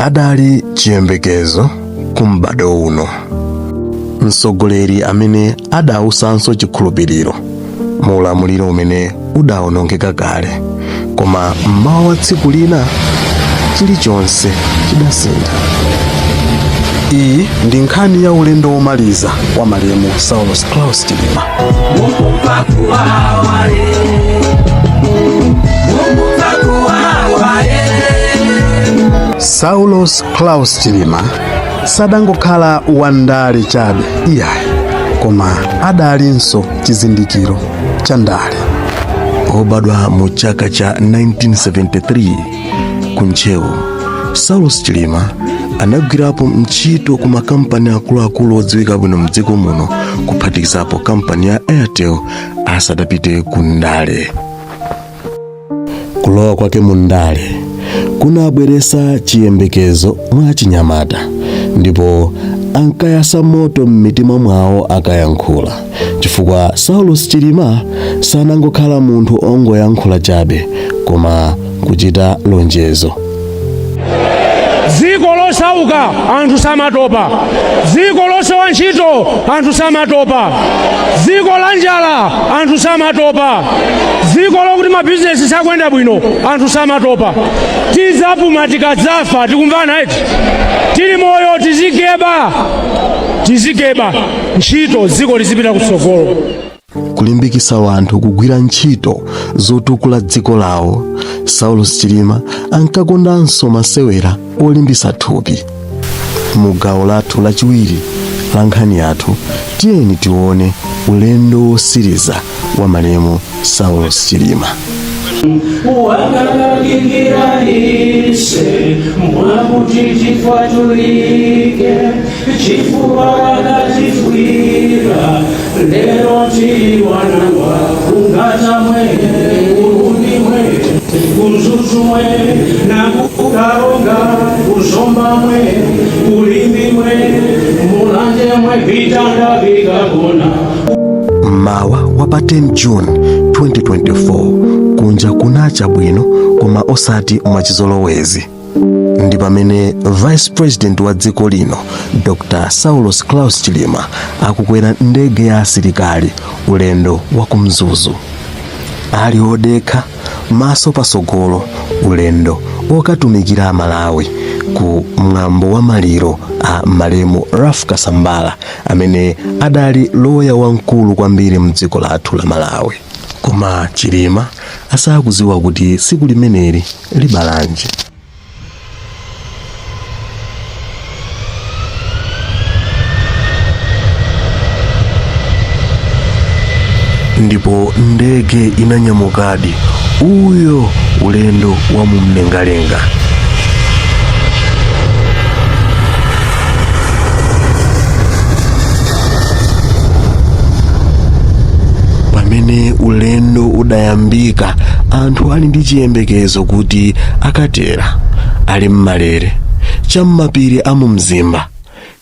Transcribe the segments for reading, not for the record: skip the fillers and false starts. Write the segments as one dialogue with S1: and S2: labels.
S1: Adali chiyembekezo ku m'bado uno, mtsogoleri amene adausanso chikhulupiriro mu ulamuliro umene udawonongeka kale. Koma mmawa wa tsiku lina chilichonse chidasintha. Iyi ndi nkhani ya ulendo womaliza wa malemu Saulos Klaus Chilima. Saulos Klaus Chilima sadangokhala wandale chabe iyayi, koma adalinso chizindikiro cha ndale. Obadwa mu chaka cha 1973 ku Ntcheu, Saulos Chilima anagwirapo ntchito ku makampani akuluakulu odziwika bwino mdziko muno, kuphatikizapo kampani ya Airtel, asadapite ku ndale. Kulowa kwake mu ndale kunabweresa chiyembekezo mwa achinyamata, ndipo ankayasa moto m'mitima mwawo akayankhula, chifukwa Saulos Chilima sanangokhala munthu ongoyankhula chabe, koma kuchita lonjezo.
S2: Dziko losauka anthu samatopa, dziko losowa ntchito anthu samatopa, dziko la njala anthu samatopa, dziko lokuti mabizinesi sakuyenda bwino anthu samatopa. Tidzapuma tikadzafa, tikumvana eti? Tili moyo tizigeba, tizigeba ntchito, dziko lizipita kutsogolo.
S1: Kulimbikitsa wanthu kugwira ntchito zotukula dziko lawo, Saulos Chilima ankakondanso masewera olimbitsa thupi. Mu gawo lathu lachiwiri la nkhani yathu, tiyeni tione ulendo wosiriza wa malemu Saulos Chilima.
S3: Wakalalikira ise mwakuti tifwatulike chifukwa wakatifwira lero tiwanangwa kungatamwe kurundi mwe kuMzuzu mwe nakuKaronga kuZomba mwe kuLimbe mwe Mulanje mwe vitanda vikagona.
S1: Mmawa wa pa 10 June 2024, kunja kunacha bwino, koma osati mwachizolowezi. Ndi pamene Vice President wa dziko lino, Dr Saulos Klaus Chilima, akukwera ndege ya asilikali ulendo wa kuMzuzu, ali odekha, maso pasogolo, ulendo okatumikira Amalawi ku mwambo wa maliro a malemu Ralph Kasambara, amene adali loya wamkulu kwambiri mdziko lathu la Malawi. Koma Chilima asakuziwa kuti tsiku limeneli libalanji. Ndipo ndege inanyamukadi, uyo ulendo wa mumlengalenga. Pamene ulendo udayambika, anthu ali ndi chiyembekezo kuti akatera ali mmalere cham'mapiri a mu Mzimba,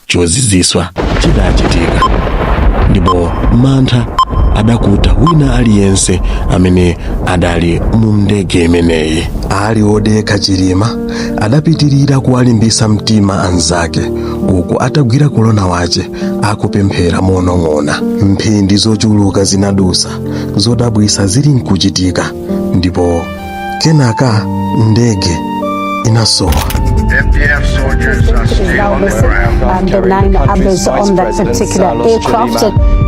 S1: choziziswa chidachitika, ndipo mantha adakuta wina aliyense amene adali mu ndege imeneyi. Ali odekha, Chilima adapitirira kuwalimbisa mtima anzake, uku atagwira kolona wace akupemphera monong'ona. Mphindi zochuluka zinadusa, zodabwisa zili nkuchitika, ndipo kenaka ndege inasowa.
S4: MDF soldiers are still on the ground.
S5: And the nine others on that particular aircraft.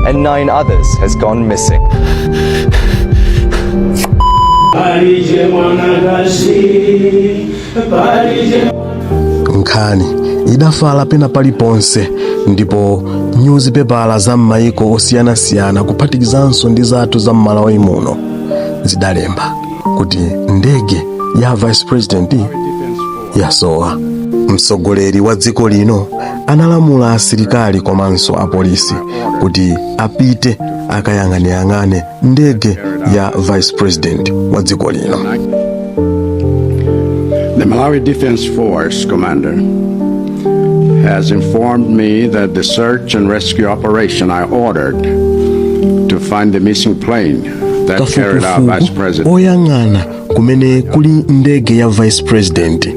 S6: And nine others has gone missing.
S3: Palije mwanakazi palije.
S1: Nkhani idafala pena paliponse, ndipo nyuzipepala za m'mayiko osiyanasiyana, kuphatikizanso ndi zathu za m'Malawi muno, zidalemba kuti ndege ya Vice President yasowa. Mtsogoleri wa dziko lino analamula asilikali komanso apolisi kuti apite akayang'aneyang'ane ndege ya Vice President wa dziko lino.
S4: The Malawi Defense Force commander has informed me that the search and rescue operation I ordered to find the missing plane that carried our Vice
S1: Kafukufuku
S4: President
S1: oyang'ana kumene kuli ndege ya Vice President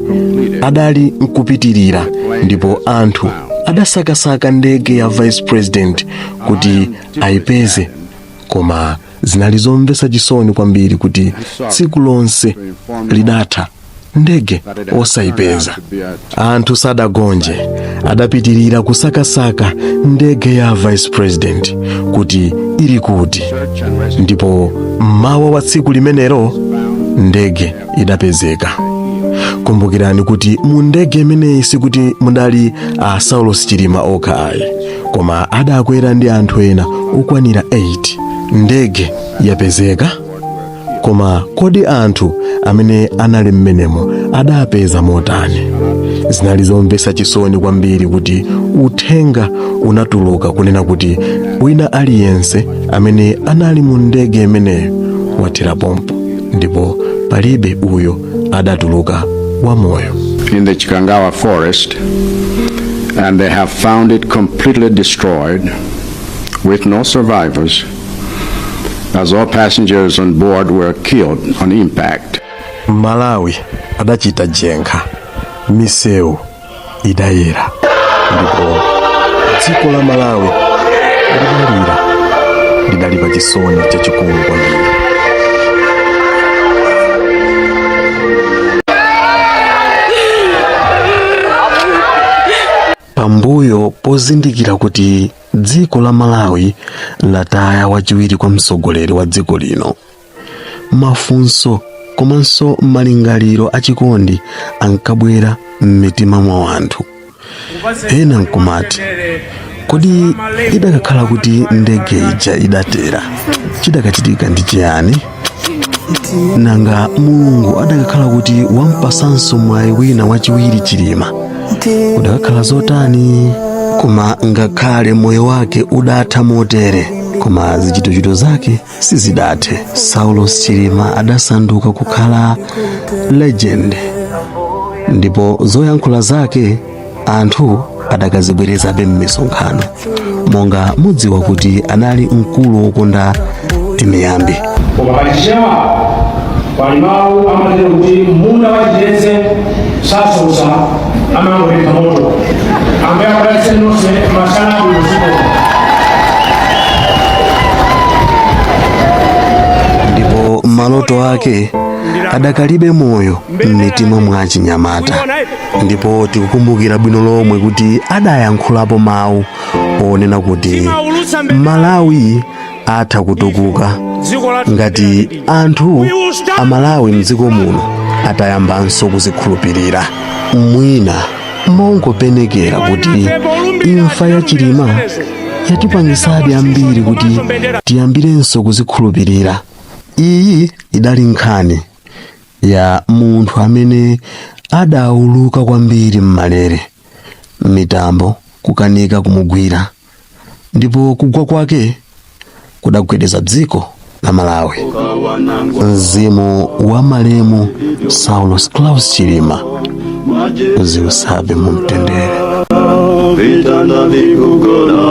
S1: Adali nkupitirira ndipo anthu adasakasaka ndege ya vice president kuti ayipeze, koma zinali zomvetsa chisoni kwambiri kuti tsiku lonse lidatha ndege osayipeza. Anthu sadagonje, adapitirira kusakasaka ndege ya vice president kuti ili kuti, ndipo mmawa wa tsiku limenelo ndege idapezeka. Kumbukirani kuti mu ndege imeneyi sikuti mudali a Saulos Chilima okha ayi, koma adakwera ndi anthu ena okwanira 8. Ndege yapezeka, koma kodi anthu amene anali mmenemo adapeza motani? Zinali zomvetsa chisoni kwambiri kuti uthenga unatuluka kunena kuti wina aliyense amene anali mu ndege imeneyo wathera pompo, ndipo palibe uyo adatuluka wamoyo.
S4: In the Chikangawa forest, and they have found it completely destroyed with no survivors, as all passengers on board were killed on impact.
S1: Malawi adachita jenkha, misewu idayera ndipo dziko la Malawi lidalira, lidali pa chisoni chachikulu kwambiri. Pambuyo pozindikira kuti dziko la Malawi lataya wachiwiri kwa mtsogoleri wa dziko lino, mafunso komanso malingaliro achikondi ankabwera m'mitima mwa anthu. Ena nkumati, kodi idakakhala kuti ndege ija idatera, chidakachitika ndi chiyani? Nanga Mulungu adakakhala kuti wampasanso mwayi wina wachiwiri Chilima, kudakakhala zotani? Koma ngakhale moyo wake udatha motere, koma zichitochito zake sizidathe. Saulos Chilima adasanduka kukhala legend, ndipo zoyankhula zake anthu adakazibwerezabe m'misonkhano, monga mudziwa kuti anali mkulu wokonda timiyambi.
S2: Koma pachichewa pali mawu amatero kuti munda wachitedze sasosa, amangotentha moto. Ambuye akudalitseni nonse, masana abwino, zikomo.
S1: Ndipo maloto ake adakalibe moyo m'mitima mwa achinyamata, ndipo tikukumbukira bwino lomwe kuti adayankhulapo mawu onena kuti Malawi atha kutukuka ngati anthu Amalawi mdziko muno atayambanso kuzikhulupirira. Mwina mongopenekera kuti imfa ya Chilima yatipangisadi ambiri kuti tiyambirenso kuzikhulupirira. Iyi idali nkhani ya munthu amene adauluka kwambiri m'malere, mitambo kukanika kumugwira, ndipo kugwa kwake kudagwedeza dziko la Malawi. Mzimu wa malemu Saulos Klaus Chilima uziusabe mu mtendere.
S7: Vitanda vikugona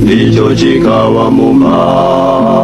S7: ndicho chikawa mu Malawi.